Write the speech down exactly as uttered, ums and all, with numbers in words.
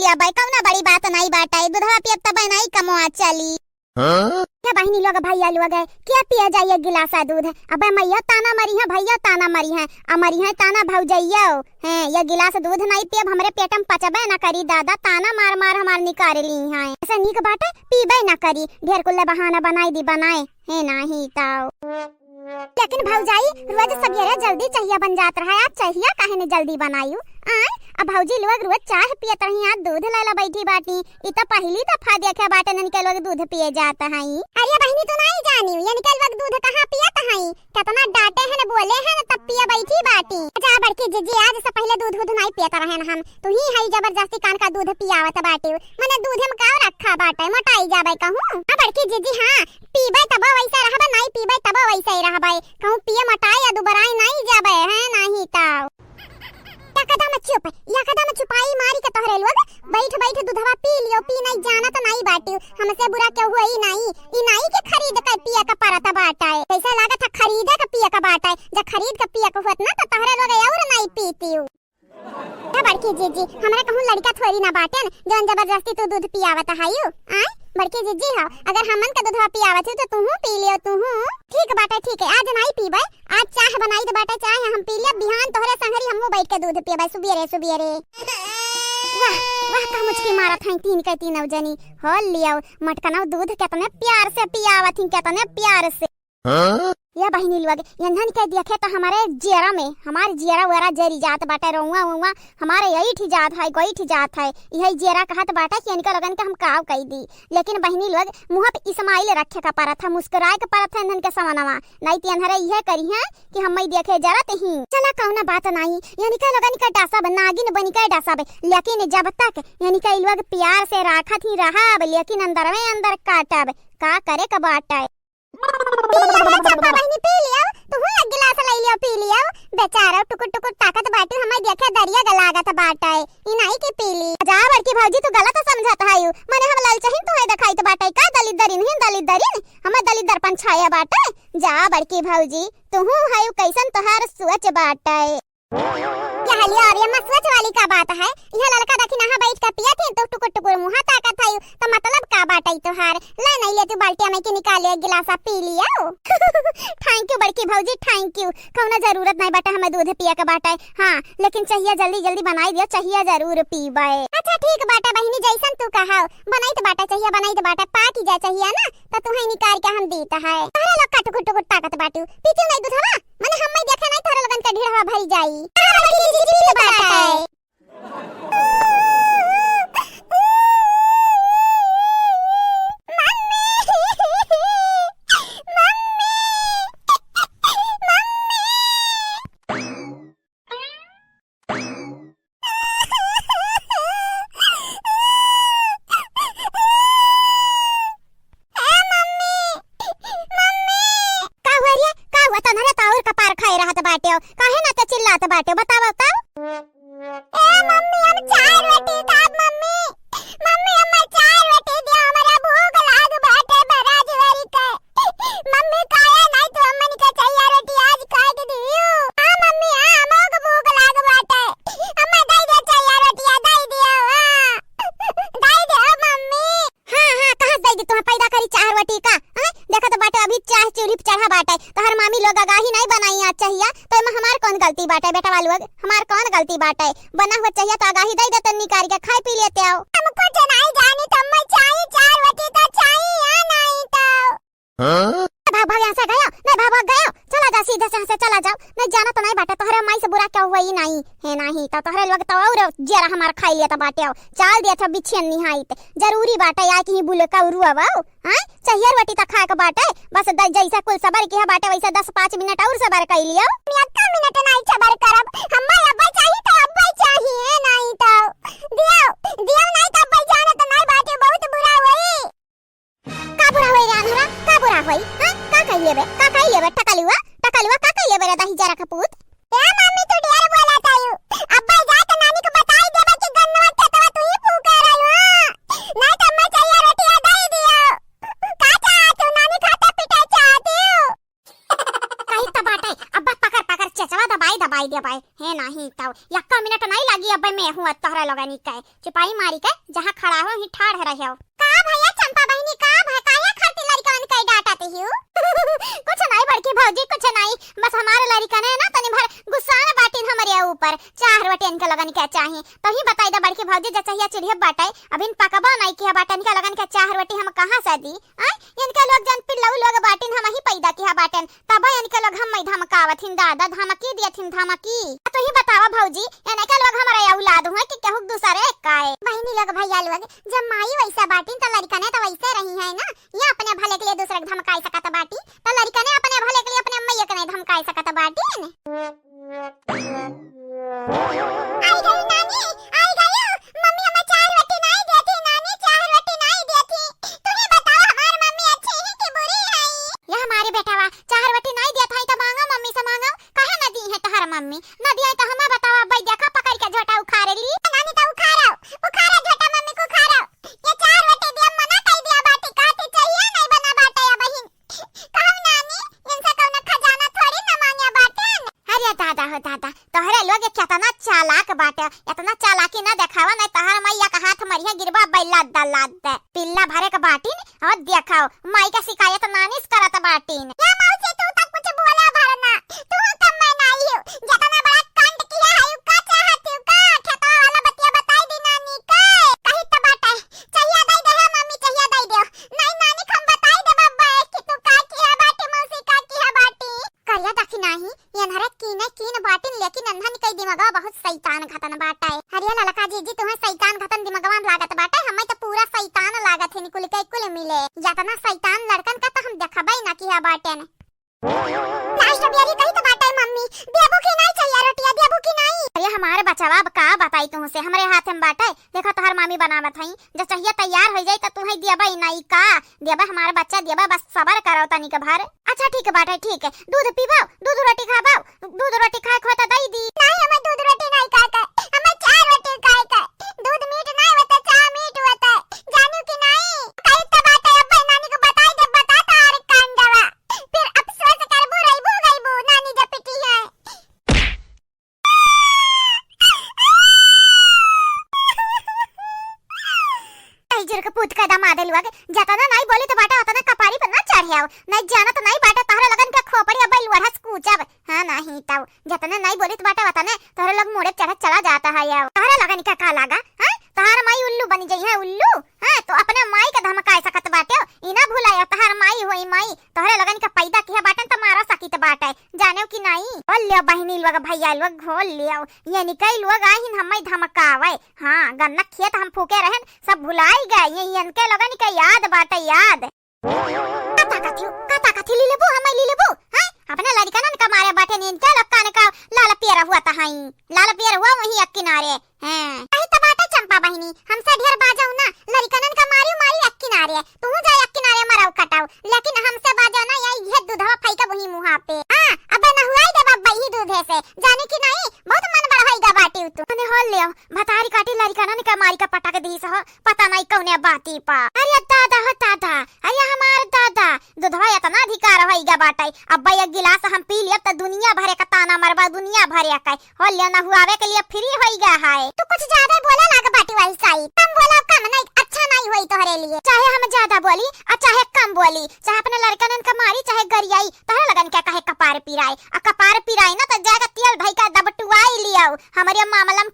बाटइ, कउनो बड़ी बात नाहीं बाटइ, दुधवा पियब तबइ नाहीं कमवा चली। हाँ? हे बहिनी लोग, भइया लोग, के पिए जाई एक गिलास दूध? अबे मइया ताना मरिहैं, भइया ताना मरिहैं, आ मरिहैं ताना भौजइयो। हैं, एक गिलास दूध नाहीं पियब, हमरे पेट में पचबे न करी दादा, ताना मार मार हमार निकारे लीहैं। अइसे नीक बाटइ, पीबे न करी, ढेर कुल्ले बहाना बनाइ दी बनाए, हैं नाहीं तउ। लेकिन भौजाई, रोज सबेरे जल्दी चहिया बन जात रहा, आज चहिया काहे न जल्दी बनायू? आय, अब भौजी लोग रोज चाह पियत रही, आज दूध लइले बैठी बाटी। ई त पहिली दफा देखे बाटे इनके लोग दूध पिए जात हई। अरे बहिनी, तू नाहीं जानी, इनके लोग दूध कहाँ पियत हई? केतना डांटे हन, बोले हन, तब पिए बैठी बाटी। जा बड़की जिज्जी, आज से पहिले दूध उध नाहीं पियत रहेन हम, तुहीं हई जबरदस्ती कान का दूध पियावत बाटी। मने दूध में का रखा बाटे, मोटाई जाबे कहूँ। हाँ बड़की जिज्जी, हाँ, पीबे तबो वइसे रहबे, नाहीं पीबे तबो वइसे ही रहबे। कहूँ पिए मोटाई या दुबराई नाहीं जाबे, हैं नाहीं तउ। एकदम चुप, एकदम चुपाई मारी के तोहरे लोग बैठ बैठ दुधवा पी लियो, पी नाहीं जानत नाहीं बाटियो, हमसे बुरा केहू होई नाहीं। ई नाहीं के खरीद के पिए के परत बाटे, जइसे लागत है खरीदे के पिए के बाटे, जब खरीद के पिए के होत ना तो तोहरे लोग और नाहीं पीतियो। ए बड़की जिज्जी, हमरा कहूँ लड़का थोड़ी ना बाटेन, जउन जबरदस्ती तू दूध पियावत हयू। आय, बड़की जिज्जी हो, अगर हमन के दूधवा पियावत हू तो तुहूँ पी लियो, तुहूँ। ठीक बाटे, ठीक है, आज नाहीं पीबे, आज चाह बनाई दे बाटे, चाह हम पी लिया, बिहान तोहरे संगरी हमहूँ बैठ के दूध पियबे सुबेरे सुबेरे। वाह, वाह, का मुचकी मारत हैं तीन के तीनों जनी। हो लियो, मटकनौ दूध केतने प्यार से पियावत ही, केतने प्यार से। हाँ? या बहिनी लोग, इन्हन के देखे तो हमरे जियरा में, हमार जियरा वेरा जरी जात बाटे, रोउआ वोउआ हमारे यही ठी जात है, गोई ठी जात है। यही जियरा कहत बाटे कि इनके लोगन के हम काव कई दी। लेकिन बहिनी लोग, मुँह पे smile रखे का परत है, मुस्कुराए का परत है इन्हन के समनवा। नाहीं तो इन्हरे इहे करिहैं कि हम्मई देखे जरत ही। चला कउनो बात नाहीं, इनके लोगन के डासब, नागिन बनी के डासब। लेकिन जब तक इनके लोग प्यार से राखत ही रहब, लेकिन अंदर में अंदर काटब। का करे का बाटे। पी लियो, चंपा बहिनी, पी लियो, तुहूँ एक गिलास लइ लियो, पी लियो। बेचारो टुकुर टुकुर ताकत बाटू, हमें देखे दरिया गलागत बाटे, ई नाहीं के पी ली। जा बड़की भौजी, तू गलत समझत हयू, मने हम ललचहिन तुहे देखाइत बाटे का? दलिद्दरिन ही दलिद्दरिन, हमें दलिद्दरपन छाया बाटे। जा बड़की भौजी, तुहूँ हयू, कइसन तोहार सोच बाटे। क्या हाल यार, ये मसवच वाली का बात है? यह ललका दखिनहा बैठ के पियत ही, तो टुकुर टुकुर मुँहा ताकत है, तो मतलब का बाटे तोहार? ले नहीं ले तू बाल्टी में के निकाले एक गिलासा पी लियो। Thank you बड़की भौजी, thank you। कउनो जरूरत नहीं बाटे हमें दूध पिए के बाटे। हाँ, लेकिन चहिया जल्दी जल्दी बनाई दियो, चहिया जरूर पीबे। अच्छा ठीक बाटे बहिनी, जइसन तू कहो। बनाइत बाटे चहिया, बनाइत बाटे, पाकी जाए चहिया ना, त तुहई निकाल के हम दीत है। तोहरे लोग का टुकुर टुकुर ताकत बाटू, पीतू नहीं दूधवा? मने हम्मई देखे नहीं तोहरे लोगन के ढीढ़वा भरी जाई। आ, बड़की जीजी पीत बाटे। Mummy, mummy, mummy. ए मम्मी, मम्मी। का हुआ रे? का हुआ? तोहरे तो और कपार खाए रहत बाटे हो। काहे ना ते चिल्लात बाटे हो? बताओ तो। ए मम्मी, हम चार रोटी खाब मम्मी। मम्मी, हमें चार रोटी दियो, हमरा भूख लाग बाटे बड़ा जोरी के। मम्मी, काहे नाहीं तू हमन के चहिया रोटी आज काट दियो? हाँ मम्मी, हाँ, हमहू के भूख लाग बाटे। हमें दे दे चहिया रोटिया, दे दियो, हाँ। दे दे मम्मी। हाँ, हाँ, कहाँ से दे दी तुहें पैदा करी चार रोटी का? हाँ? देखत बाटे अभी चाह चूल्ही पे चढ़ा बाटे। तोहर मामी लोग अगाही नाहीं बनाई आज चहिया, तो एमा हमार कौन गलती बाटे बेटवा लोग? हमार कौन गलती बाटे? बना हुआ चहिया तो अगाही दे देते निकाल के खाए पी लेते हो। हम कुछ नाहीं जानी, तो मैं चाही चार रोटी तो चाही या नाहीं तो। हाँ? भाग, भाग यहाँ से गयो, नहीं भाग, भाग गयो, चला जा सीधे से यहाँ से चला जाओ, नहीं जाना तो नहीं बाटे, तोहरे माई से बुरा केहू हुई नहीं, है नहीं, तो तोहरे लोग तो और जेरा हमार खाई लिया तो बाटे हो, चाल दिया था बिछियन निहाई ते, जरूरी बाटे या कि बुले का उरुआ बाऊ, हाँ? चाहिए रोटी तो खाए के बाटे, बस द-, जैसे कुल सबर किया बाटे वैसे दस पाँच मिनट और सबर कर लियो। अक्का मिनट नहीं सबर करब, हम्मा अब्बा चाही तो अब्बा चाही, है नहीं तो दियो, दियो नहीं तो अब्बा जाना तो नहीं बाटे, बहुत बुरा हुई। का बुरा होई रे अनहरा? का बुरा होई? हाँ? का कही लेबे? का कही लेबे? टकलुआ? टकलुआ का कही लेबे रे दही जरा के पूत? ए मम्मी, तू ढेर बोला तायू। अब्बा जा तो नानी को बताई देबे कि गन्नवा खेतवा तू ही फूके रहलू, हाँ? नहीं तो मैं चाहिए रोटिया दे दियो। का चाह तू नानी खाते पीटे चाहती हूँ? कही तो बाटे, अब्बा पकड़ पकड़ चेचवा दबाई दबाई देबे। है नहीं तो यक्का मिनट नहीं लागी अब्बे में। हुआ तोहरा लोगनी के, चिपाई मारी के जहाँ खड़ा हो, वहीं ठाढ़ रहो। का भैया चंपा बहिनी, का भय, काहे खातिर लड़िकवन के डांटत हियो? कुछ नाई बड़की भौजी, कुछ नाई, बस हमारे लड़िकने ना तनी भर गुस्सा में बाटिन हमरे ऊपर। चाह रोटी इनके लोगन के चाही, तो ही बताई दे बड़की भौजी, जे चाहिए चिढ़िया बाटे, अभी पकबो नाई किया बाटे, इनके लोगन के चाह रोटी हम कहाँ से दी? आय, इनके लोग जन पिल्लऊ लोग बाटिन, हम ही पैदा किया बाटेन, तब इनके लोग हम धमकावत हिन दादा, धमकी दियत हिन धमकी। तो ही बतावा भौजी, इनके लोग हमारे औलाद हुए कि केहू दूसरे का है? बहिनी लोग, भैया लोग, जब माई वैसा बाटिन तो लड़िकने तो वैसे रही है ना, ये अपने भले के लिए दूसरे के धमकाई सकत बाटी, तो लड़िकने अपने भले के लिए अपने मैया के नहीं धमकाई सकत बाटिन। आई गई नानी, आई गई। मम्मी हमें चाह रोटी नहीं देती, नानी चाह रोटी नहीं देती। तू ही बताओ हमार मम्मी अच्छी है कि बुरी है? ये हमारे बेटावा, चाह रोटी नहीं देत है तो मांगो मम्मी से मांगो, काहे न दी है तोहर मम्मी? न दिया तो हमें बताओ, अब्बई देखा पकड़ के झोटा उखाड़ ली। नानी तो उखाड़ो, उखाड़ो झोटा मम्मी को उखाड़ो। ये चाह रोटी दिया मना कई दिया बाटी, कहती चाहिए नहीं बना बाटे या बहिन। कहू नानी, इनसे कौनो खजाना थोड़ी न मांगे बाटेन। अरे दादा हो दादा, तोहरे लोग केतना चालाक बाटे, एतना चालाकी न देखावा, नहीं तोहर मैया का हाथ मरिया गिरबा बैला दलाद दे। पिल्ला भरे के बाटिन, और देखाओ, माई का शिकायत नानिस करत बाटिन। या मौसी, तू तक कुछ बोला भरना, तू कम में नाई हो, जतना बड़ा कांड किया है, यू का चाहत हो का? खेतवा वाला बतिया बताई दी नानी के, कही त बाटे, चाहिए दई दे, मम्मी चाहिए दई दे, नहीं नानी हम बताई दे बब्बा कि तू का किया बाटी, मौसी का किया बाटी। करिया देखी नाही, ये अन्हरे कीने कीन बाटिन, लेकिन अन्हन के दिमगवा बहुत शैतान घतन बाटे। अरे ललका जीजी, तुम्हें शैतान घतन दिमगवा में लागत बाटे, हमें तो पूरा शैतान लागत है, निकुल के कुल मिले। यतना शैतान लड़कन का तो हम देखबे ना किया बाटेन। लास्ट बेरी कही तो बाटे मम्मी, देबू की नहीं चाहिए रोटिया, देबू की नहीं? अरे हमारे बचवा, अब का बताई तुमसे, हमरे हाथ में बाटे। देखा तोहर मामी बनावत हई, जब चाहिए तैयार हो जाई तो तुम्हें देबे नहीं का? देबा हमार बच्चा, देबा, बस सबर करो तनिक भर। अच्छा ठीक बाटे, ठीक है। दूध पीबो, दूध रोटी खाबो, दूध रोटी खाए के होता दई दी। नहीं, हमें दूध रोटी नहीं खाए के, हमें चाह रोटी खाए के। दूध मीठ नहीं होता, चाह मीठ होता, जानू कि नहीं? कई तो बात है, अब नानी को बताई दे, बता तार कांडवा। फिर अफसोस करबू, रहबू, गईबू, नानी जब पिटी है। ऐ जुर के पूत का दामाद लोग, जतना नाई बोली तो बाटा, उतना कपारी पर ना चढ़े आओ। नाई जानत नाई बाटा, तहरा लगन के खोपड़ी अब लोढ़स कूचब। हाँ, नहीं तब जतना नाई बोली तो बाटा, उतने तहरा लोग मुड़े चढ़त चला जाता है आओ। तहरा लगन का का लागा? हाँ? तहार माई उल्लू बनी जई है, उल्लू। हाँ, तो अपने माई के धमकाए सकत बाटे, ई ना भुलायो, तहार माई होई माई, तोहरे लगन के पैदा किहे बाटन त मारो सकित बाटे, जानेव कि नाई? ओ लियो बहिनी लोग, भैया लोग, घोल लियो, ये निकई लोग आहिन हमें धमकावे। हाँ, गन्ना खेत हम फूके रहन, सब भुलाई गए, ये इनके लोगन के याद बाटे, याद। का ताकत हियो, का ताकत हियो, ली लेबू, हमें ली लेबू, हैं? अपने लड़िकनन का मारे बाटे नीन, क्या लोग कान का लाल पियर हुआ तहाई, लाल पियर हुआ वहीं एक किनारे, हैं? कही तो बाटे चंपा बहिनी, हमसे ढेर बाजाऊ ना, लड़िकनन का मारी मारी एक किनारे, तू जा एक किनारे मराऊ कटाऊ, लेकिन हमसे बाजाऊ ना, यही ये दूधवा फेंका वही मुहा पे। हाँ, अब नहुआई दे बब्बा ही दूधे से, जाने कि नहीं, बहुत मन बढ़ाई गा बाटी तू। मने हो ले, भतारी काटी लड़िकनन का मारी का पटक दीस हो, पता नहीं कौने बाती पा। अरे दादा हो दादा, अरे हमार दादा, दूधवा इतना अधिकार होइगा बाटे, अब्बा एक गिलास हम पी लेब त दुनिया भरे का ताना मरबा, दुनिया भरे का। हो ले नहुआवे के लिए फ्री होइगा है। तू कुछ ज्यादा बोले लाग बाटी वही साई। कम बोला, कम नहीं, अच्छा नहीं होई तोहरे लिए। चाहे हम ज्यादा बोली और चाहे कम बोली, चाहे अपने लड़कनन का मारी, चाहे गरियाई, तोहरे लगन के कहे कपार पिराए। आ कपार पिराए ना तो जाके तेल धई का दबटुआई लियाओ। हमरे मामला में